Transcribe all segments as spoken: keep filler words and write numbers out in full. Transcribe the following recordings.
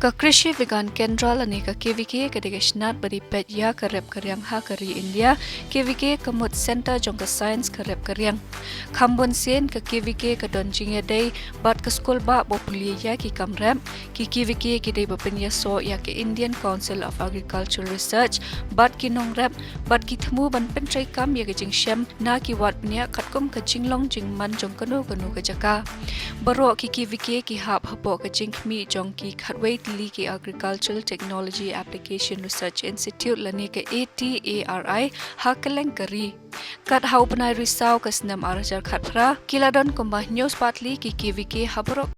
Ka Krishi Vigyan Kendra lane ka K V K ka dei ka shnat ba dei peit ïa ka rep ka riang ha ka ri India. K V K ka mut center jong ka science ka rep ka riang. Kham bun sien ka K V K ka don jingïadei bad ka skul bah ba pule ïa ki kam rep. Ki K V K ki dei ba pynïasoh ïa ka Indian Council of Agricultural Research bad ki nongrep bad ki thmu ban pyntreikam ïa ka jingshem na ki wad bniah katkum ka jinglong jingman jong kano kano ka jaka. Baroh ki K V K ki hap hapoh ka jingkhmih jong ki khatwei tylli ki Agricultural Technology Application Research Institute lane ka A T A R I ha kylleng ka ri. Kat ha u bnai Risaw ka snem ar hajar khatphra ki la don kumba hynñiew spah tylli ki K V K ha baroh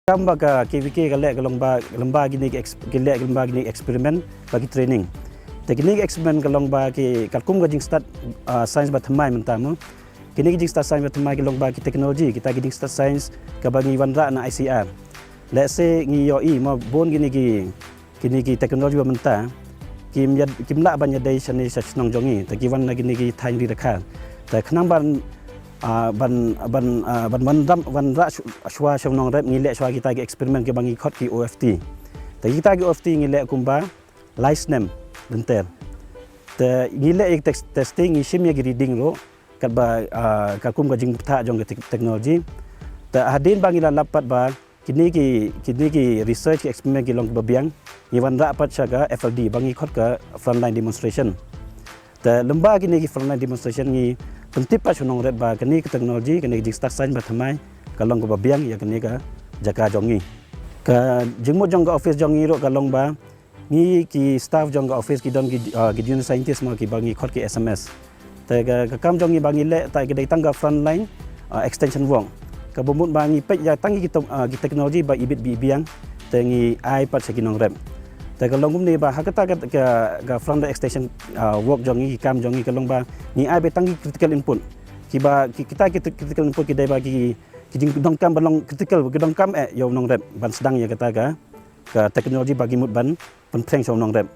Kam ba ka K V K ka leh ka long ba, ka long ba kine ki ex-, ki leh ka long ba kine ki experiment ba ki training. Te kine ki experiment ka long ba ki katkum ka jingstad, ah, science ba thymmai mynta mo. Kine ki jingstad science ba thymmai ki long ba ki technology, kita ki jingstad science kaba ngi wanrah na I C R. Let's say ngi ïohi mo bun kine ki kine ki technology ba mynta kim ïa, kim lah ban ïadei shane sha shnong jong ngi, te ki wan na kine ki thaiñ ri rakha. Te khnang ban, ah, ban, ban, ah, ban wanrah, wanrah shu-, shuwa sha u nongrep ngi leh shuwa kita ki experiment kiba ngi khot ki O F T. Te kita ki O F T ngi leh kumba lai snem lynter. Te ngi leh ïa tek-, testing, ngi shim ïa ki reading ruh katba, ah, katkum ka jingpyrta jong ka tek-, technology. Te hadien ba ngi la lap pat ba kine ki, kine ki research ki experiment ki long kiba biang, ngi wanrah pat sha ka F L D ba ngi khot ka frontline demonstration. Te lyngba kine ki frontline demonstration ngi pyntip pat sha u nongrep ba kane ka technology, kane ka jingstad science ba thymmai ka long kaba biang ïa kane ka jaka jong ngi. Ka jingmut jong ka office jong ngi ruh ka long ba ngi ki staff jong ka office ki don ki, ah, ki junior scientist mo kiba ngi khot ki S M S. Te ka, ka kam jong ngi ba ngi leh te ka dei tang ka frontline, ah, extension work. Kaba mut ba ngi peit ïa tang ki tek-, ah, ki technology ba ibit ba ibiang te ngi ai pat sha ki nongrep. Te ka long kumne ba ha kata ka, ka, ka frontline extension, ah, work jong ngi, ki kam jong ngi ka long ba ngi ai beit tang ki critical input. Kiba ki, kita ki critical input ki dei ba ki, ki jingdonkam ba long critical, ki donkam eh ïa u nongrep ban sdang ïa kata ka, ka technology ba ki mut ban pynphriang sha u nongrep.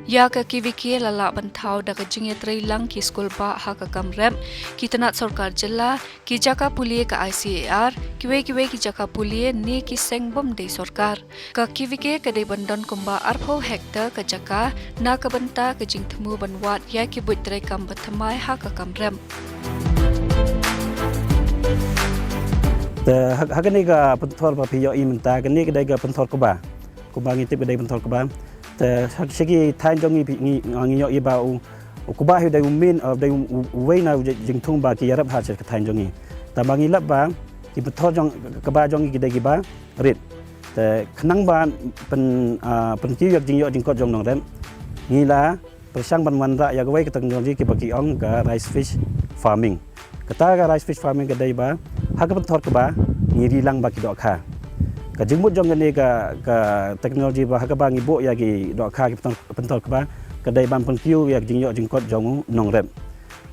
Ïa ka K V K la lah ban thaw da ka jingïatreilang ki skul bah ha ka kam rep, ki tnat sorkar jylla, ki jaka pule ka I C A R, kiwei kiwei ki jaka pule ne ki seng bym dei sorkar. Ka K V K ka dei ban don kumba arphew hektar ka jaka na ka bynta ka jingthmu ban wad ïa ki buit treikam ba thymmai ha ka kam rep. Te ha, ha kane ka pynthor ba phi ïohi mynta, kane ka dei ka pynthor kba. Kumba ngi tip ka dei pynthor kba. Te ha, sha ki thaiñ jong ngi phi, ngi, ngi ïohi ba u, u kba hi dei u main, uh, dei u, u, uwei na u jingthung ba ki ïarap ha sha ki thaiñ jong ngi. Te ba ngi lap ba ki pynthor jong kba jong ngi ki dei kiba rit. Te khnang ba pyn, ah, pynkiew ïa ka jingïoh jingkot jong u nongrep, ngi la pyrshang ban wanrah ïa kawei ka technology kaba ki ong ka rice fish farming. Kata ka rice fish farming ka dei ba ha ka pynthor kba ngi ri lang bad ki dohkha. Ka jingmut jong kane ka, ka technology ba ha kaba ngi buh ïa ki dohkha ki pynthor, pynthor kba ka dei ban pynkiew ïa ka jingïoh jingkot jong u nongrep.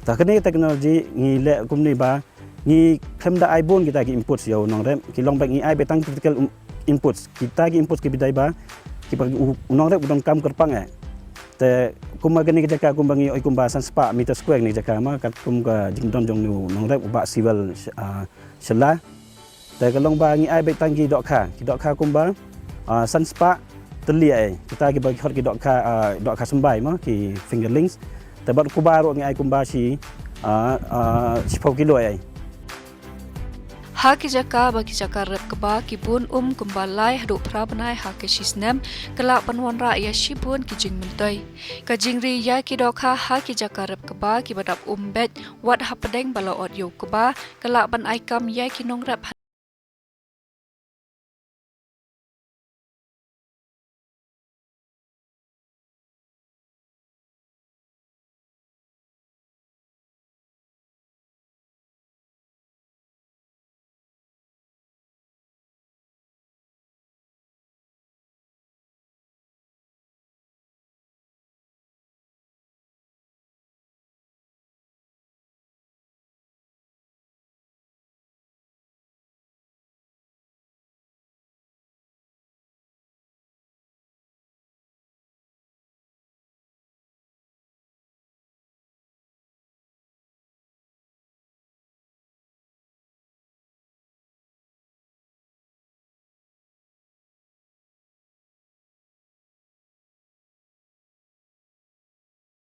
Te kane ka technology ngi leh kumne ba ngi khlem da ai bun kita ki inputs ïa u nongrep, ki long ba ngi ai beit tang critical, um, inputs. Kita ki inputs kiba dei ba kiba u, u nongrep u donkam kyrpang eh. Te kumba kane ka jaka kumba ngi ïohi kumba san spah meter square kane ka jaka ma katkum ka jingdon jong u nongrep u Bah Siwel, ah, Shylla. Te ka long ba ngi ai beit tang ki dohkha, ki dohkha kumba, ah, san spah tylli eh. Kita kiba ki hot ki dohkha, ah, dohkha symbai mo, ki fingerlings. Te bad kba ruh ngi ai kumba shi, ah, ah, shiphew kilo eh. Ha ki jaka ba ki jaka rep kba ki bun um kumba lai haduh phra bnai ha ka shi snem, ka lah ban wanrah ïa shibun ki jingmyntoi. Ka jingri ïa ki dohkha ha ki jaka rep kba kiba dap um beit wat hapdeng ba la ot ïa u kba, ka lah ban ai kam ïa ki nongrep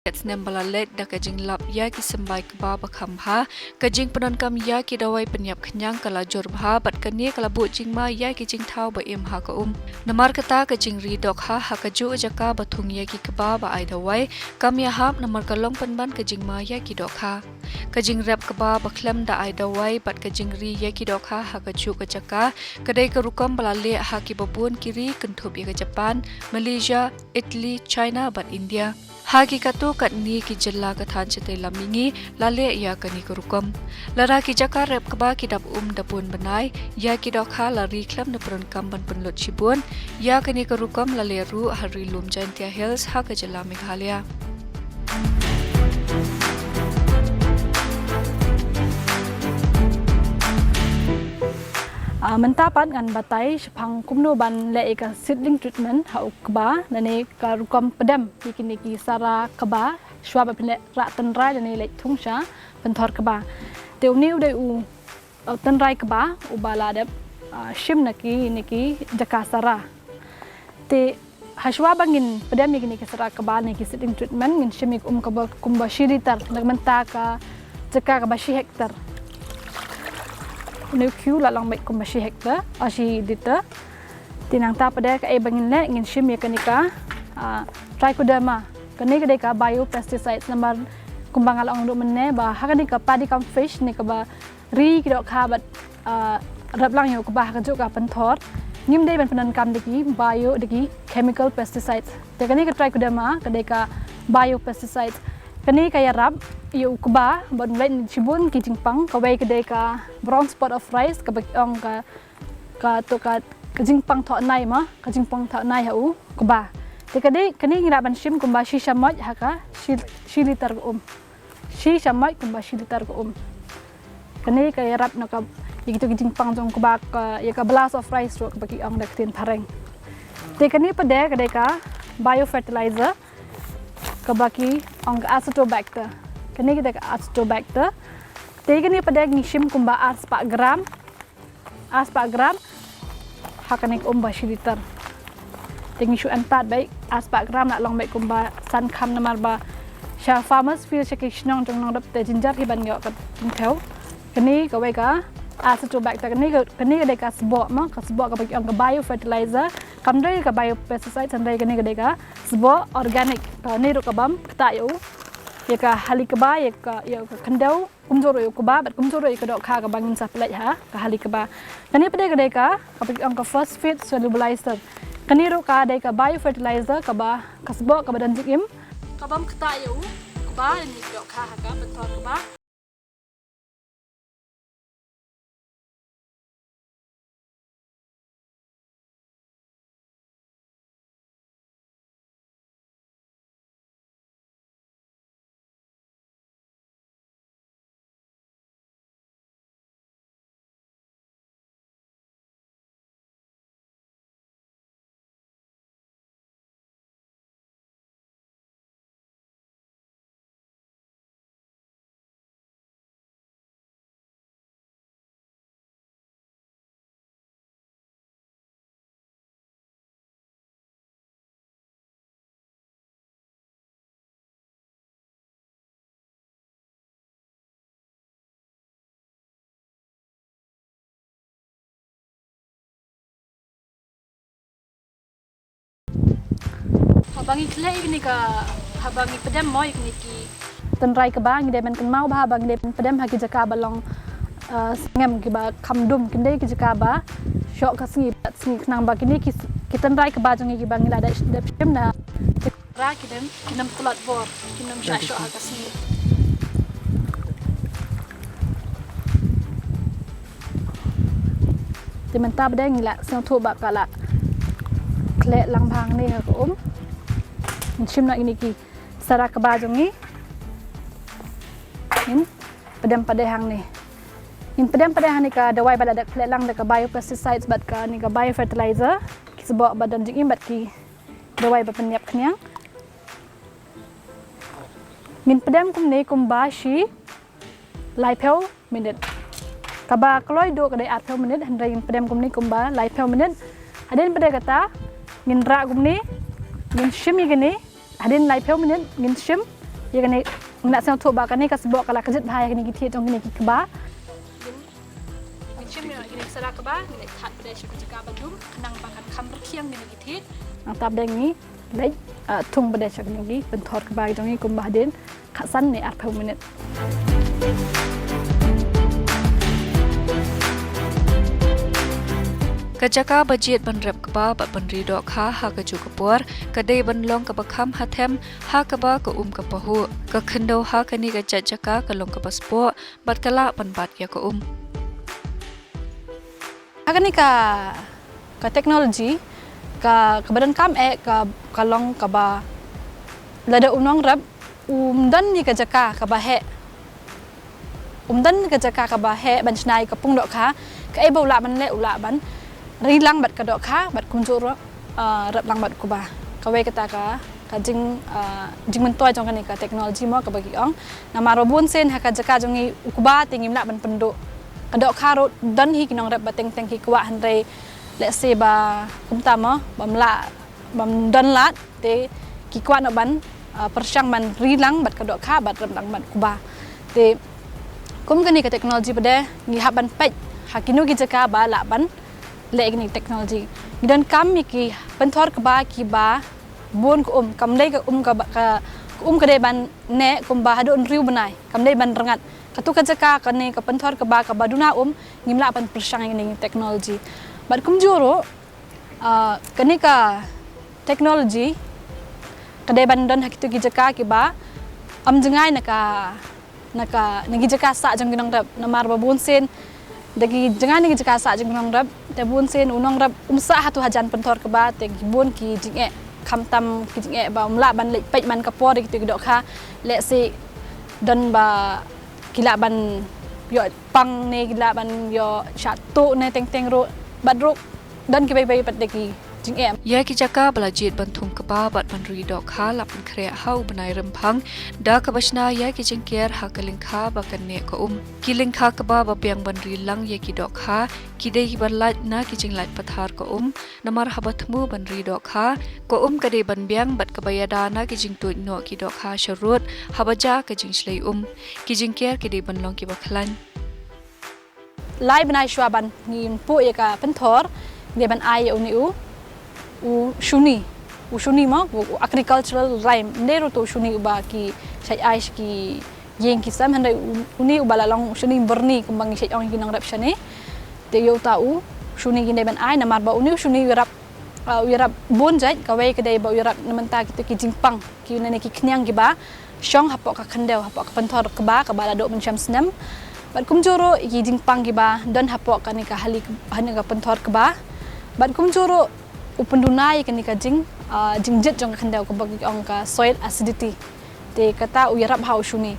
Snem ba la leit da ka jinglap ïa ki symbai kba ba kham bha, ka jingpyndonkam ïa ki dawai pynïap khñiang ka la jur bha bad kane ka la buh jingma ïa ki jingthaw ba im ha ka um. Namar kata ka jingri dohkha ha kajuh jaka ba thung ïa ki kba ba ai dawai kam ïahap namar ka long pynban ka jingma ïa ki dohkha. Ka jingrep kba ba khlem da ai dawai bad ka jingri ïa ki dohkha ha kajuh ka jaka ka dei ka rukom ba la leh ha ki babun ki ri kynthup ïa ka Japan, Malaysia, Italy, China bad India. Ha ki katto katne ki jylla ka thaiñ shatei lam mihngi la leh ïa kane ka rukom. Lada ki jaka rep kba ki dap um da bun bnai, ïa ki dohkha la ri khlem da pyndonkam ban pynlut shibun. Ïa kane ka rukom la leh ruh ha Ri Lum Jaintia Hills ha ka jylla Meghalaya. Ah, mynta pat ngan batai shaphang kumno ban leh ïa ka seedling treatment ha u kba, lane ka rukom pdem ïa kine ki sara kba shwa ba phin leh rah tynrai lane leit thung sha pynthor kba. Te une u dei u, uh, tynrai kba uba la dep, uh, shim na kine ki jaka sara. Te hashwa ba ngin pdem ïa kine ki sara kba ne ki seedling treatment, ngin shim ïa ka um kaba kumba shi liter na ka bynta ka jaka kaba shi hektar. Une u khiew la long beit kumba shi hektar, ah, shi liter. Te nangta pat de kaei ba ngin leh, ngin shim ïa kane ka, ah, trichoderma. Kane ka dei ka biopesticides namar kumba nga la ong ruh mynne ba ha kane ka paddy cum fish ne kaba ri ki dohkha bad, ah, rep lang ïa u kba ha kajuh ka pynthor, ngim dei ban pyndonkam da ki bio, da ki chemical pesticides. Te kane ka trichoderma ka dei ka biopesticides. Kane ka ïarap ïa u kba ban leit na shibun ki jingpang, kawei ka dei ka brown spot of rice kaba ki ong ka, ka to ka, ka jingpang thoh nai ma, ka jingpang thoh nai ha u kba. Te ka dei, kane ngi lah ban shim kumba shi shamoit ha ka shi, shi liter ka um. Shi shamoit kumba shi liter ka um. Kane ka ïarap na ka, ïa kito ki jingpang jong u kba, ka, ïa ka blast of rice ruh kaba ki ong da ka ktien phareng. Te kane pat de ka dei ka biofertilizer kaba ki ong ka Acetobacter. Kane ka dei ka Acetobacter. Te kane pat de ngi shim kumba ar spah gram. Ar spah gram ha kane ka um ba shi liter. Te ngi shu antad beit, ar spah gram la long beit kumba san kham namar ba sha farmers field, sha ki shnong jong nongrep te jynjar hi ban ïoh ka jingthew. Kane kawei ka Acetobacter, kane ka, kane ka dei ka sboh ma, ka sboh kaba ki ong ka biofertilizer. Kam dei ka biopesticide, hynrei kane ka dei ka sboh organic. Kane ruh ka bam ktah ïa u, ïa ka hali kba, ïa ka, ïa ka khyndew. Kumjuh ruh ïa u kba bad kumjuh ruh ïa ka dohkha kaba ngin sa pynlait ha ka hali kba. Kane pat de ka dei ka, kaba ki ong ka phosphate solubilizer. Kane ruh ka dei ka biofertilizer kaba, ka sboh kaba don jingim, ka bam ktah ïa u kba lane ka dohkha ha ka pynthor kba. Haba ngi khleh ïa kane ka, haba ngi pdem mo ïa kine ki tynrai kba, ngi dei ban kynmaw ba haba ngi dei ban pdem ha ki jaka ba long, eh, sngem, kiba kham dum, kin dei ki jaka ba shoh ka sngi, bad sngi, khnang ba kine ki, ki tynrai kba jong ngi kiba ngi la dep, dep shim na Ra ki dem, ki dem tlot bor, ki dem shah shoh ha ka sngi. Te mynta pat de ngi la sngewthuh ba ka la khleh lang bha hangne ha ka um. Ngin shim noh ïa kine ki sara kba jong ngi. Ngin pdem pat de hangne. Ngin pdem pat de hangne ka dawai ba la dep khleh lang da ka biopesticides bad kane ka biofertilizer. Ki sboh ba don jingim bad ki dawai ba pynïap khñiang. Ngin pdem kumne kumba shi laiphew minit. Kaba kloi duh ka dei arphew minit, hynrei ngin pdem kumne kumba laiphew minit. Hadien pat de kata, ngin rah kumne, ngin shim ïa kine, hadien laiphew minit, ngin shim, Ïa kane, ngi la sngewthuh ba kane ka sboh ka la kjit bha ïa kine ki thied jong kine ki kba. Ngin shim ïa kine ki sara kba, ngin leit thad beit sha ka jaka ba dum, khnang ba kan kham rkhiang kine ki thied. Nangta bad ngi leit, ah, thung beit sha kine ki pynthor kba jong ngi kumba hadien khatsan ne arphew minit. Ka jaka ba jied ban rep kba bad ban ri dohkha ha kajuh ka por ka dei ban long kaba kham ha them ha kaba ka um ka pahuh. Ka khyndew ha kane ka jait jaka ka long kaba spah bad ka lah ban bat ïa ka um. Ha kane ka, ka technology ka, kaba donkam eh ka, ka long kaba lada u nongrep um don ïa ka jaka kaba heh, um don ka jaka kaba heh ban shna ïa ka pung dohkha, kaei ba u lah ban leh, u lah ban ri lang bad ka dohkha bad kumjuh ruh, ah, rep lang bad u kba. Kawei kata ka, ka jing, ah, jingmyntoi jong kane ka technology mo kaba ki ong. Namar ba bun sien ha ka jaka jong ngi u kba te ngim lah ban pynduh. Ka dohkha ruh don hi ki nongrep ba teng teng ki kwah, hynrei lehse ba kumta mo bym lah, bym don lad te ki kwah noh ban, ah, pyrshang ban ri lang bad ka dohkha bad rep lang bad u kba. Te kum kane ka technology pat de ngi hap ban peit ha kino ki jaka ba lah ban leh kine ki technology. Ngi donkam ïa ki pynthor kba kiba bun ka um, kam dei ka um kaba, ka, ka um ka dei ban neh kumba haduh hynriew bnai, kam dei ban rngat. Katu ka jaka kane ka pynthor kba kaba duna um ngim lah ban pyrshang ïa kine ki technology. Bad kumjuh ruh, ah, kane ka technology ka dei ban don ha kitu ki jaka kiba ym jngai na ka, na ka, na ki jaka sah jong ki nongrep. Namar ba bun sien da ki jngai na ki jaka sah jong ki nongrep, te bun sien u nongrep um sah hato hajan pynthor kba, te ki bun ki jingeh, khamtam ki jingeh ba um lah ban leit peit man ka por ïa kitu ki dohkha, lehse don ba ki lah ban ïoh pang ne ki lah ban ïoh shah tuh ne teng teng ruh, bad ruh don kiwei kiwei pat de ki jingeh. Ïa ki jaka ba la jied ban thung kba bad ban ri dohkha la pynkhreh ha u bnai Rymphang da kaba shna ïa ki jingker ha ka lyngkha ba kan neh ka um. Ki lyngkha kba ba biang ban ri lang ïa ki dohkha ki dei kiba lait na ki jinglait pathar ka um, namar haba thmu ban ri dohkha, ka um ka dei ban biang bad kaba ïada na ki jingtuid noh ki dohkha sharud haba jia ka jingshlei um. Ki jingker ki dei ban long kiba khlaiñ. Lai bnai shuwa ban ngin pynphuh ïa ka pynthor, ngi dei ban ai ïa une u, u shuni, u shuni mo, u, u agricultural rhyme, ym dei ruh uto u shuni uba ki shait ai sha ki ïing ki sem, hynrei u, une uba la long u shuni byrni kumba ngi shait ong ïa ki nongrep shane. Te ïa uta u shuni ngin dei ban ai namar ba une u shuni u ïarap, ah, u ïarap bun jait, kawei ka dei ba u ïarap na bynta kita ki jingpang, ki, ne, ne ki khñiang kiba shong hapoh ka khyndew, hapoh ka pynthor kba kaba la duh mynshem snem. Bad kumjuh ruh ki jingpang kiba don hapoh kane ka hali, kane ka pynthor kba. Bad kumjuh ruh u pynduna ïa kane ka jing, ah, jingjied jong ka khyndew kaba ki ong ka soil acidity. Te kata u ïarap ha u shuni.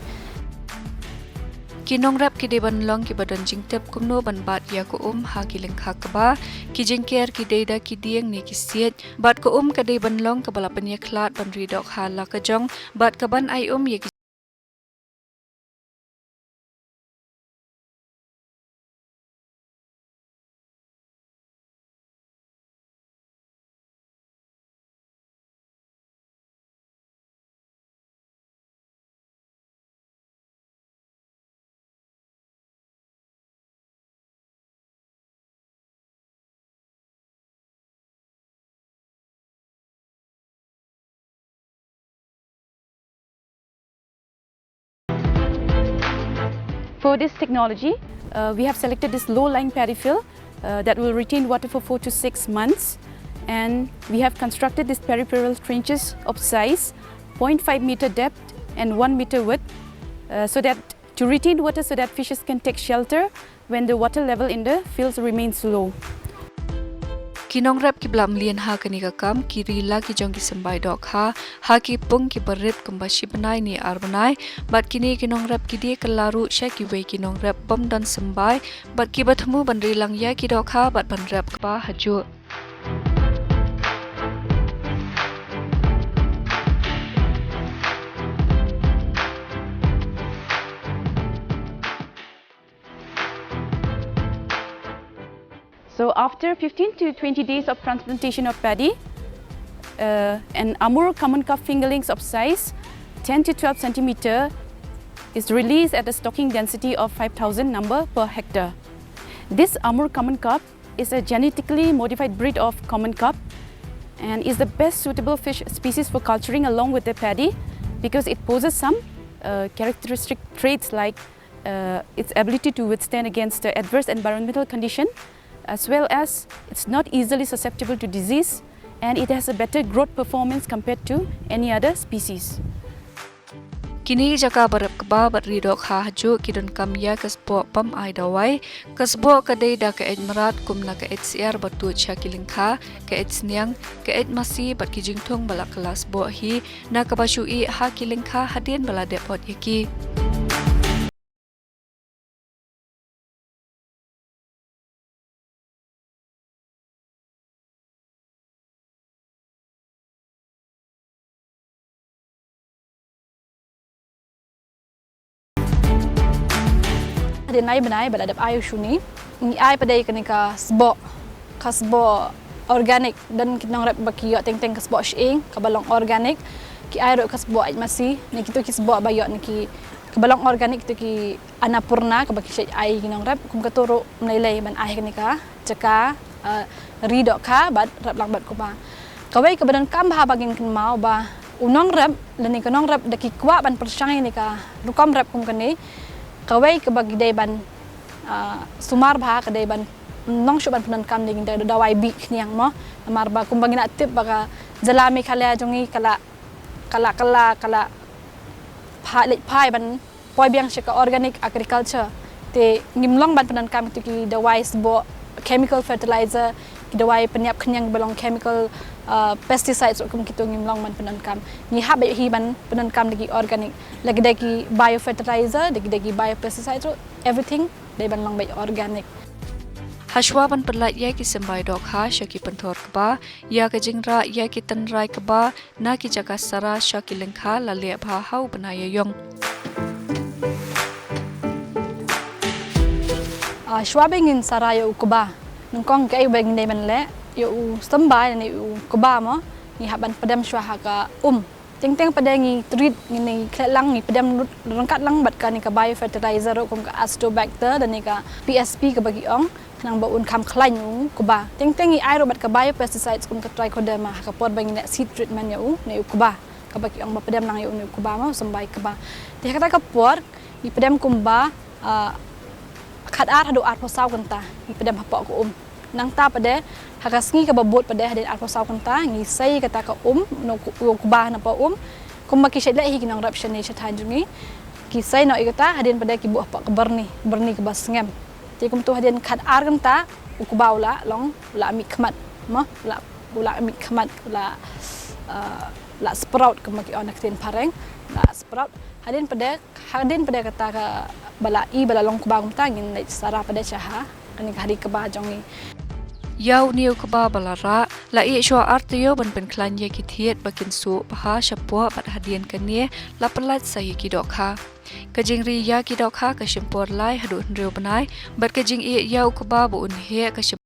Ki nongrep ki dei ban long kiba don jingtip kumno ban bat ïa ka um ha ki lyngkha kba, ki jingker ki dei da ki dieng ne ki siej, bad ka um ka dei ban long kaba la pynïakhlad ban ri dohkha la ka jong, bad kaban ai um ïa ki For this technology, uh, we have selected this low-lying paddy field, uh, that will retain water for four to six months. And we have constructed these peripheral trenches of size point five meter depth and one meter width, uh, so that to retain water so that fishes can take shelter when the water level in the fields remains low. Ki nongrep kiba la mlien ha kane ka kam ki ri la ki jong ki symbai dohkha ha ki pung kiba rit kumba shi bnai ne ar bnai, bad kine ki nongrep ki die kylla ruh sha kiwei ki nongrep bym don symbai, bad kiba thmu ban ri lang ïa ki dohkha bad ban rep kba hajuh. So after fifteen to twenty days of transplantation of paddy, uh, an Amur common carp fingerlings of size ten to twelve centimeter is released at a stocking density of five thousand number per hectare. This Amur common carp is a genetically modified breed of common carp and is the best suitable fish species for culturing along with the paddy because it possesses some uh, characteristic traits like uh, its ability to withstand against the adverse environmental condition, as well as it's not easily susceptible to disease, and it has a better growth performance compared to any other species. Kine ki jaka ba rep kba bad ri dohkha ha juh ki donkam ïa ka sboh pam ai dawai. Ka sboh ka dei da ka eit mrad kum na ka eit syiar ba tuid sha ki lyngkha, ka eit sniang, ka eit masi bad ki jingthung ba la kylla sboh hi na kaba shu ih ha ki lyngkha hadien ba la dep ot ïa ki. Hadien lai bnai ba la dep ai u shuni, ngi ai pat ïa kane ka sboh, ka sboh organic. Don ki nongrep ba ki ïoh teng teng ka sboh shyieng kaba long organic. Ki ai ruh ka sboh eit masi, ne kito ki sboh ba ïoh na ki kaba long organic, kito ki Annapurna kaba ki shait ai ki nongrep, kum kato ruh ym lei lei ban ai ha kane ka jaka, eh, ri dohkha bad rep lang bad kuba. Kawei kaba donkam bha ba ngin kynmaw ba u nongrep lane ka nongrep da ki kwah ban pyrshang ïa kane ka rukom rep kum kane. Kawei kaba ki dei ban, eh, sumar bha ka dei ban nang shuh ban pyndonkam da ki dawai bih khñiang mo. Namar ba kumba ngi la tip ba ka jylla Meghalaya jong ngi ka la, ka la, ka la, ka la pha-, leit phai ban poi biang sha ka organic agriculture. Te ngim long ban pyndonkam kito ki dawai sboh, chemical fertilizer, ki dawai pynïap khñiang ba long chemical, uh, pesticides ruh kum kito ngim long ban pyndonkam. Ngi hap beit hi ban pyndonkam da ki organic. La ki dei ki biofertilizer, la ki dei ki biopesticides ruh, everything dei ban long beit organic. Hashwa ban pynlait ïa ki symbai dohkha sha ki pynthor kba, ïa ka jingrah ïa ki tynrai kba na ki jaka sara sha ki lyngkha la leh bha ha u bnai ïaïong. Ah, shwa ba ngin sara ïa u kba, nyngkong kaei ba ngin dei ban leh, ïa u symbai ne u kba mo, ngi hap ban pdem shwa ha ka um. Teng teng pat de ngi treat, ngi, ngi khleh lang, ngi pdem lut ryngkat lang bad kane ka biofertilizer ruh kum ka Acetobacter lane ka P S P kaba ki ong, khnang ba un kham khlaiñ u kba. Teng teng ngi ai ruh bad ka biopesticides kum ka trichoderma ha ka por ba ngi leh seed treatment ïa u, ne u kba. Kaba ki ong ba pdem lang ïa u ne u kba mo, symbai kba. Te ha kata ka por ngi pdem kumba, ah, khatar haduh arphew saw kynta ngi pdem hapoh ka um. Nangta pat de ha ka sngi kaba bud pat de hadien arphew saw kynta ngi sei kata ka um, no ku-, u kba napoh um. Kumba ki shait leh hi ki nongrep shane sha thaiñ jong ngi. Ki sei noh ïa kata hadien pat de ki buh hapoh ka byrni, byrni kaba sngem. Te kumto hadien khatar kynta u kba u la long, u la mih khmat mo, u la, u la mih khmat, u la, uh, la sprout kumba ki ong ha ka ktien phareng, la sprout. Hadien pat de, hadien pat de kata kaba la i ba la long kba kumta ngin leit sara pat de sha ha kane ka ri kba jong ngi. Ïa une u kba ba la rah la ïeh shwa ar taïew ban pynkhlaiñ ïa ki thied ba kin suh bha shapoh bad hadien kane la pynlait sa ïa ki dohkha. Ka jingri ïa ki dohkha ka shim por lai haduh hynriew bnai bad ka jingïeh ïa u kba ba un heh ka shim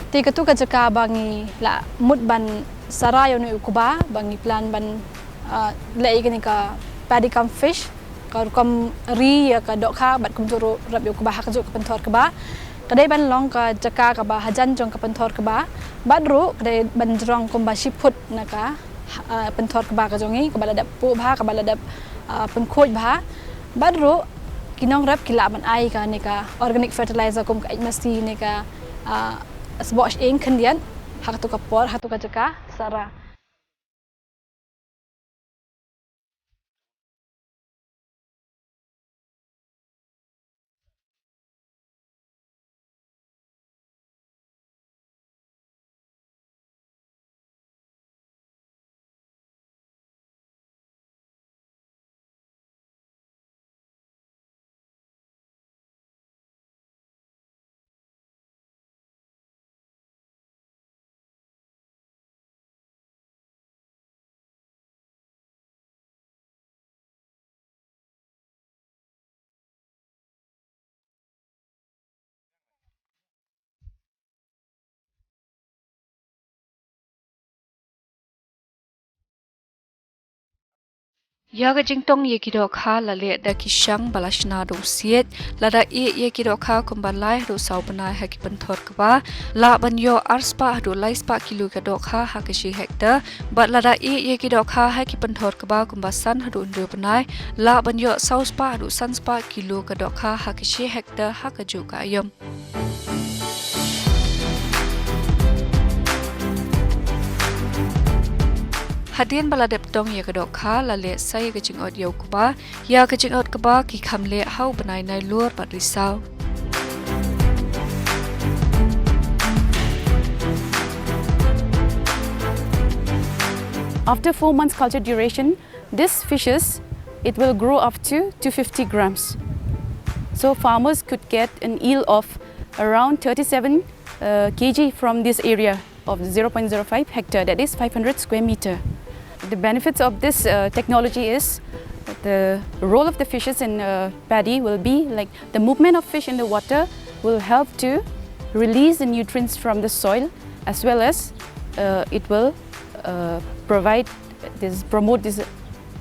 Te kato ka jaka ba ngi la mut ban sara ïa une u kba, ba ngi plan ban, ah, leh ïa kane ka paddy cum fish, ka rukom ri ïa ka dohkha bad kumjuh ruh rep ïa u kba ha kajuh ka pynthor kba. Ka dei ban long ka jaka kaba hajan jong ka pynthor kba bad ruh ka dei ban jrong kumba shi phut na ka, ah, pynthor kba ka jong ngi, kaba la dep puh bha, kaba la dep, ah, pynkhuid bha. Bad ruh ki nongrep ki lah ban ai kane ka organic fertilizer kum ka H M S T ne ka, ah, sboh shyieng khyndiat ha kato ka por, ha kato ka jaka sara. Ïa ka jingtong ïa ki dohkha la leh da ki shang ba la shna da u siej. Lada ïeh ïa ki dohkha kumba lai haduh saw bnai ha ki pynthor kba, lah ban ïoh arspah haduh laispah kilo ka dohkha ha ka shi hektar. Bad lada ïeh ïa ki dohkha ha ki pynthor kba kumba san haduh hynriew bnai, lah ban ïoh sawspah haduh sanspah kilo ka dohkha ha ka shi hektar ha kajuh ka aïom. Hadien ba la dep tong ïa ka dohkha, la leh sa ïa ka jingot ïa u kba. Ïa ka jingot kba ki kham leh ha u bnai Nailur bad Risaw. After four months culture duration, this fishes, it will grow up to two fifty grams. So farmers could get an yield of around thirty-seven, uh, K G from this area of zero point zero five hectare, that is five hundred square meter. The benefits of this, uh, technology is the role of the fishes in, uh, paddy will be like the movement of fish in the water will help to release the nutrients from the soil, as well as, uh, it will, uh, provide this, promote this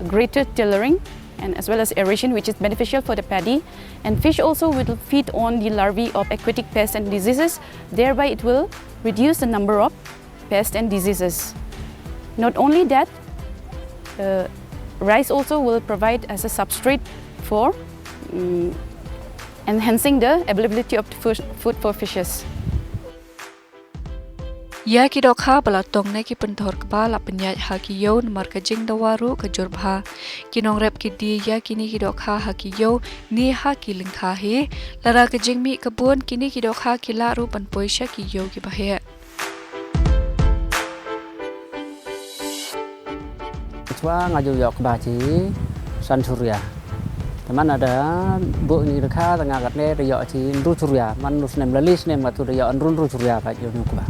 greater tillering and as well as aeration, which is beneficial for the paddy. And fish also will feed on the larvae of aquatic pests and diseases, thereby it will reduce the number of pests and diseases. Not only that, uh, rice also will provide as a substrate for, mm, enhancing the availability of the food, food for fishes. Ïa ki dohkha ba la tong na ki pynthor kba la pynïaid ha ki ïew namar ka jingdawa ruh ka jur bha. Ki nongrep ki die ïa kine ki dohkha ha ki ïew ne ha ki lyngkha hi. Lada ka jingmih ka bun, kine ki dohkha ki lah ruh ban poi sha ki ïew kiba heh. Chwa nga ju ïoh kba chi san shuria. Te man ada buh ni da kha, te nga kat ne da ïoh chi hynru shuria. Man u snem la li snem, nga tu da ïoh hynru hynru shuria pat ïoh ni kba.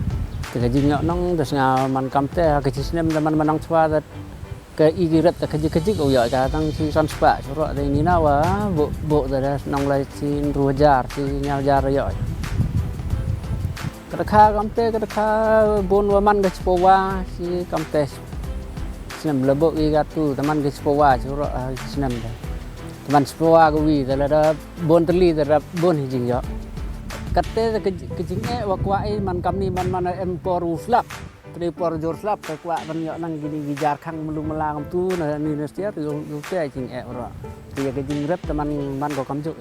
Te ka jingïoh nong da snga man kam te ha ka chi snem da man man nong chwa da ka i ki rep da ka jik ka jik u ïoh ka tang chi san spah shuroh da ini na wa buh buh da da nong la chi hynru hajar, chi hynñiew hajar ïoh. Ka da kha kam te, ka da kha bun wa man ka chi pawa, chi kam te. Snem la buh i ka tu, te man ka chi pawa, chi roh, ah, chi snem te. Te man chi pawa ka wi, te la da bun tylli, te da bun hi jingïoh. Kat te ka, ka jingeh wa kwah i man kam ni man man em por u slap. Te por jur slap, te kwah ban ïoh nang kini ki jar khang melu mela ngam tu, na ni na stiar, yu, yu te jingeh roh. Te ïa ka jingrep te man, man ko kam juk.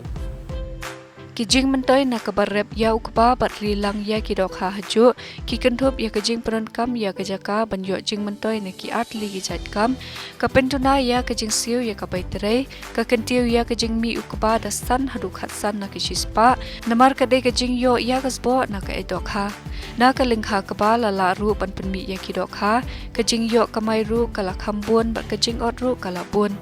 Ki jingmyntoi na kaba rep ïa u kba bad ri lang ïa ki dohkha hajuh, ki kynthup ïa ka jingpyndonkam ïa ka jaka ban ïoh jingmyntoi na ki artylli ki jait kam, ka pynduna ïa ka jingsiew ïa ka bai trei, ka kyntiew ïa ka jingmih u kba da san haduh khatsan na ka shispah, namar ka dei ka jingïoh ïa ka sboh na ka ïaid dohkha. Na ka lyngkha kba la lah ruh ban pynmih ïa ki dohkha, ka jingïoh kamai ruh ka la kham bun bad ka jingot ruh ka la bun.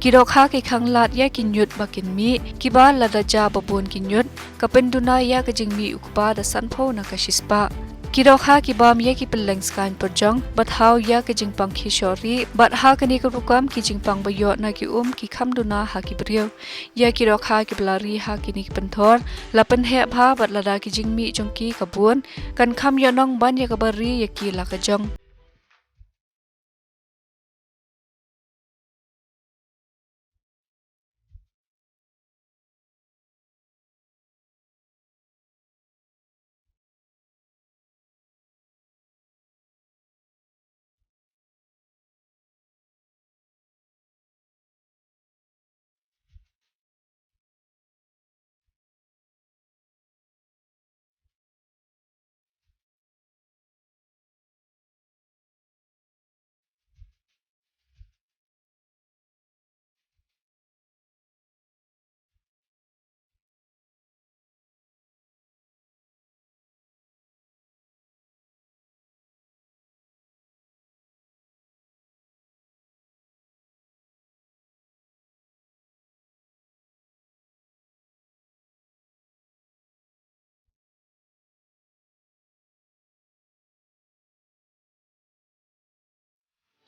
Ki dohkha ki khang lad ïa ki ñiut ba kin mih, kiba lada ja ba bun ki ñiut, ka pynduna ïa ka jingmih u kba da sanphew na ka shispah. Ki dohkha ki bam ïa ki pylleng skaiñ pyrjong, bad haw ïa ka jingpang khie shoh ri, bad ha kane ka rukom ki jingpang ba ïoh na ki um ki kham duna ha ki briew. Ïa ki dohkha kiba la ri ha kine ki pynthor, la pynheh bha bad lada ki jingmih jong ki ka bun, kan kham ïoh nong ban ïa kaba ri ïa ki la ka jong.